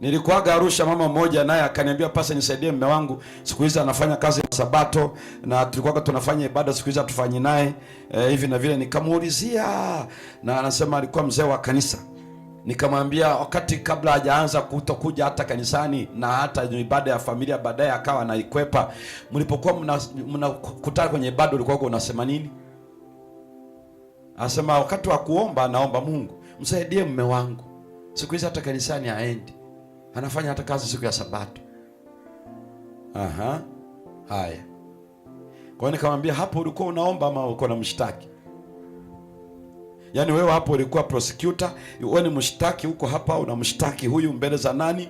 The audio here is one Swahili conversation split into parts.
Nilikuwaga Arusha, mama mmoja naye akaniambia, pasa nisaidie mume wangu, siku hizi anafanya kazi ya Sabato na tulikuwa tunafanya ibada, siku hizi hatufanyi naye hivi na vile. Nikamuulizia na anasema alikuwa mzee wa kanisa. Nikamwambia wakati kabla hajaanza kutokuja hata kanisani na hata ibada ya familia, baadaye akawa anaikwepa, mlipokuwa mnakutana kwenye ibada ulikuwa unasema nini? Anasema wakati wa kuomba naomba Mungu msaidie mume wangu, siku hizi hata kanisani haendi, anafanya hata kazi siku ya Sabato. Aha, haya. Kwa hiyo nikamwambia, hapo ulikuwa unaomba ama ulikuwa unamshtaki? Yaani wewe hapo ulikuwa prosecutor, wewe ni mshtaki huko, hapa unamshtaki huyu mbele za nani?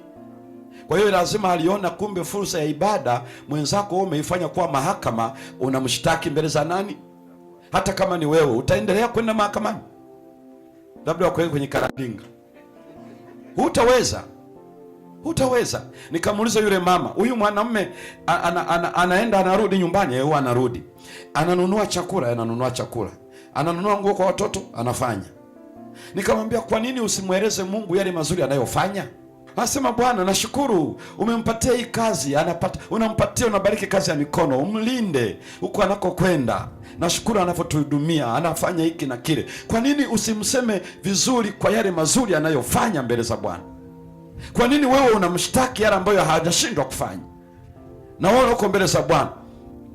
Kwa hiyo lazima aliona kumbe fursa ya ibada mwenzako wewe umeifanya kuwa mahakama, unamshtaki mbele za nani? Hata kama ni wewe utaendelea kwenda mahakamani, labda wakuweke kwenye karandinga, hutaweza hutaweza. Nikamuuliza yule mama, huyu mwanamume anaenda anarudi nyumbani, yeye anarudi, ananunua chakula, ananunua chakula, ananunua nguo kwa watoto, anafanya. Nikamwambia, kwa nini usimweleze Mungu yale mazuri anayofanya? Anasema, Bwana nashukuru umempatia hii kazi, anapata, unampatia, unabariki kazi ya mikono, umlinde huko anakokwenda. Nashukuru anavyotuhudumia, anafanya hiki na kile. Kwa nini usimseme vizuri kwa yale mazuri anayofanya mbele za Bwana? Kwa nini wewe unamshtaki yale ambayo hajashindwa kufanya na wewe uko mbele za Bwana?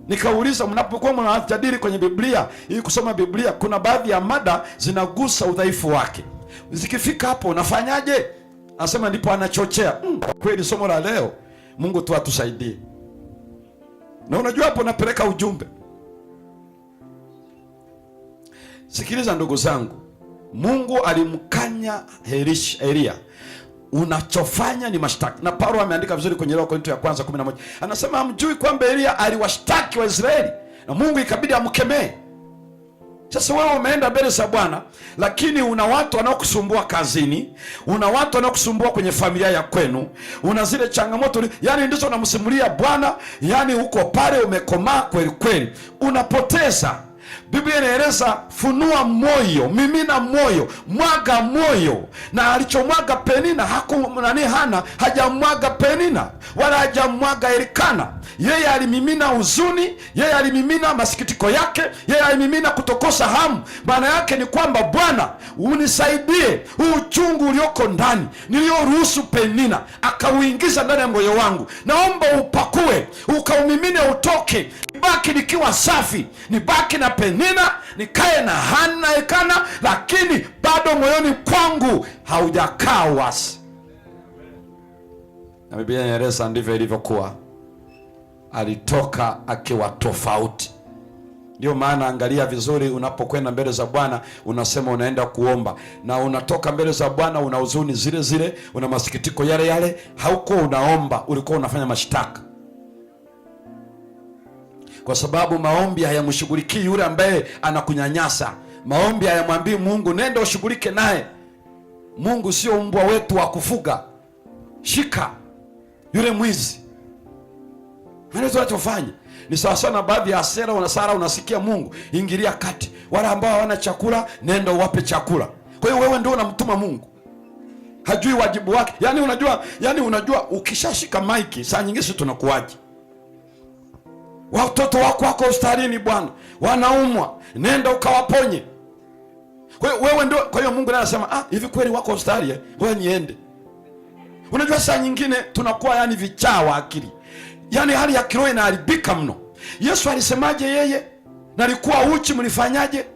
Nikauliza, mnapokuwa mnajadili kwenye Biblia ili kusoma Biblia, kuna baadhi ya mada zinagusa udhaifu wake, zikifika hapo unafanyaje? Anasema ndipo anachochea. Kweli somo la leo, Mungu tu atusaidie. Na unajua hapo napeleka ujumbe. Sikiliza ndugu zangu, Mungu alimkanya Elia, unachofanya ni mashtaka. Na Paulo ameandika vizuri kwenye Wakorintho ya kwanza 11, anasema hamjui kwamba Elia aliwashtaki Waisraeli na Mungu ikabidi amkemee. Sasa wewe umeenda mbele za Bwana, lakini una watu wanaokusumbua kazini, una watu wanaokusumbua kwenye familia ya kwenu, una zile changamoto, yani ndizo unamsimulia Bwana, yani uko pale umekomaa kweli kweli, unapoteza. Biblia inaeleza funua moyo, mimina moyo, mwaga moyo. Na alichomwaga Penina haku nani, Hana hajamwaga Penina wala hajamwaga Elikana. Yeye alimimina huzuni, yeye alimimina masikitiko yake, yeye alimimina kutokosa hamu. Maana yake ni kwamba Bwana unisaidie huu uchungu ulioko ndani niliyoruhusu Penina akauingiza ndani ya moyo wangu, naomba upakue ukaumimine, utoke, nibaki nikiwa safi, nibaki na Penina, nikae na Hana Elikana, lakini bado moyoni kwangu haujakaa uasi. Na Biblia inaeleza ndivyo ilivyokuwa, alitoka akiwa tofauti. Ndio maana angalia vizuri, unapokwenda mbele za Bwana unasema unaenda kuomba, na unatoka mbele za Bwana una huzuni zile zile, una masikitiko yale yale. Haukuwa unaomba, ulikuwa unafanya mashtaka, kwa sababu maombi hayamshughulikii yule ambaye anakunyanyasa. Maombi hayamwambii Mungu nenda ushughulike naye. Mungu sio mbwa wetu wa kufuga, shika yule mwizi. Anachofanya ni sawa sana baadhi ya sera una sara, unasikia Mungu ingilia kati, wale ambao hawana chakula nenda uwape chakula. Kwa hiyo wewe ndio unamtuma Mungu, hajui wajibu wake. Yani unajua, yani unajua ukishashika maiki saa nyingine sisi tunakuwaje? Watoto wako wako hospitalini bwana, wanaumwa, nenda ukawaponye. Kwa hiyo wewe ndio, kwa hiyo Mungu naye anasema ah, hivi kweli wako hospitali eh? Wewe niende. Unajua saa nyingine tunakuwa yani vichaa wa akili, yaani hali ya kiroho inaharibika mno. Yesu alisemaje yeye? Nalikuwa uchi mlifanyaje?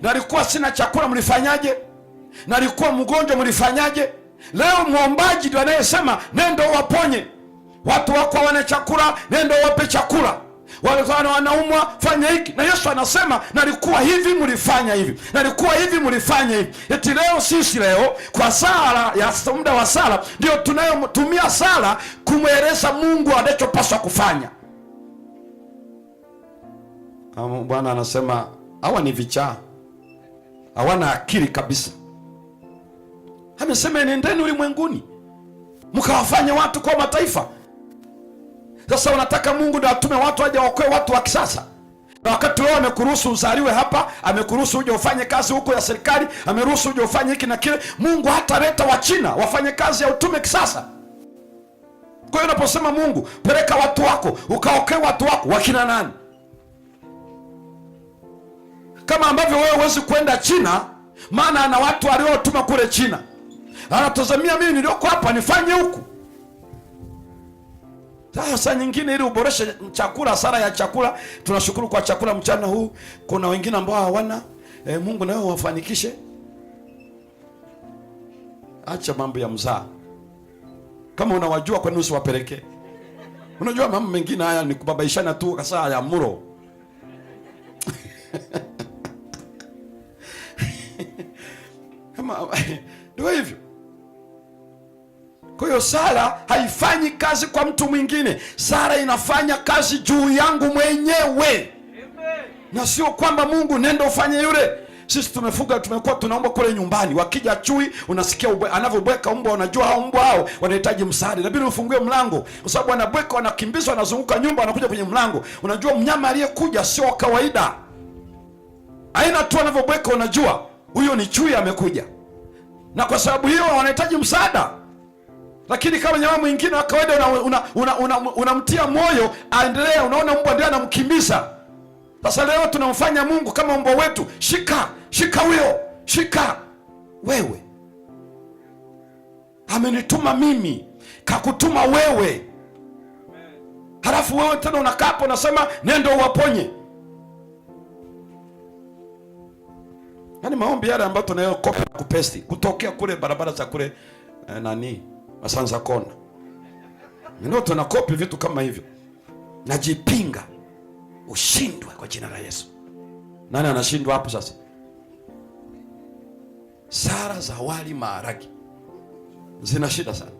Nalikuwa sina chakula mlifanyaje? Nalikuwa mgonjwa mlifanyaje? Leo mwombaji ndio anayesema nenda uwaponye watu wako hawana chakula, nenda uwape chakula. Walikuwa wanaumwa, fanya hiki. Na Yesu anasema nalikuwa hivi mlifanya hivi, nalikuwa hivi mlifanya hivi. Eti leo sisi leo kwa sala ya muda wa sala ndio tunayotumia sala kumweleza Mungu anachopaswa kufanya. Bwana anasema hawa ni vichaa, hawana akili kabisa. Amesema nendeni ulimwenguni mkawafanye watu kuwa mataifa. Sasa unataka Mungu ndio atume watu waje waokoe watu wa kisasa? Na wakati wewe amekuruhusu uzaliwe hapa, amekuruhusu uje ufanye kazi huko ya serikali, ameruhusu uje ufanye hiki na kile. Mungu hataleta Wachina wafanye kazi ya utume kisasa. Kwa hiyo unaposema Mungu, peleka watu wako ukaokoe watu wako, wakina nani? Kama ambavyo wewe huwezi kwenda China, maana ana watu aliotuma kule China, anatazamia mimi nilioko hapa nifanye huku. Sasa nyingine, ili uboreshe chakula, sara ya chakula, tunashukuru kwa chakula mchana huu. Kuna wengine ambao hawana Mungu nawe wafanikishe. Acha mambo ya mzaa. Kama unawajua kwa nini usiwapelekee? Unajua mambo mengine haya ni kubabaishana tu kasa ya muro. Kama ndio hivyo. Kwa hiyo sala haifanyi kazi kwa mtu mwingine. Sala inafanya kazi juu yangu mwenyewe. Na sio kwamba Mungu nenda ufanye yule. Sisi tumefuga, tumekuwa tunaomba kule nyumbani, wakija chui unasikia anavyobweka mbwa, unajua hao mbwa hao wanahitaji msaada, inabidi ufungue mlango, kwa sababu wanabweka, wanakimbizwa, wanazunguka nyumba, wanakuja kwenye mlango. Unajua mnyama aliyekuja sio kawaida, aina tu anavyobweka, unajua huyo ni chui amekuja, na kwa sababu hiyo wanahitaji msaada. Lakini kama nyama mwingine wa kawaida unamtia una, una, una moyo aendelee, unaona mbwa ndiye anamkimbiza. Sasa leo tunamfanya Mungu kama mbwa wetu, shika shika huyo, shika wewe. Amenituma mimi, kakutuma wewe, halafu wewe tena unakaa hapo unasema nenda uwaponye. Yaani maombi yale ambayo tunayokopa na kupesti kutokea kule barabara za kule nani Masanza Kona, ndio tunakopi vitu kama hivyo. Najipinga ushindwe kwa jina la Yesu. Nani anashindwa hapo sasa? Sara za wali maharagi zina shida sana.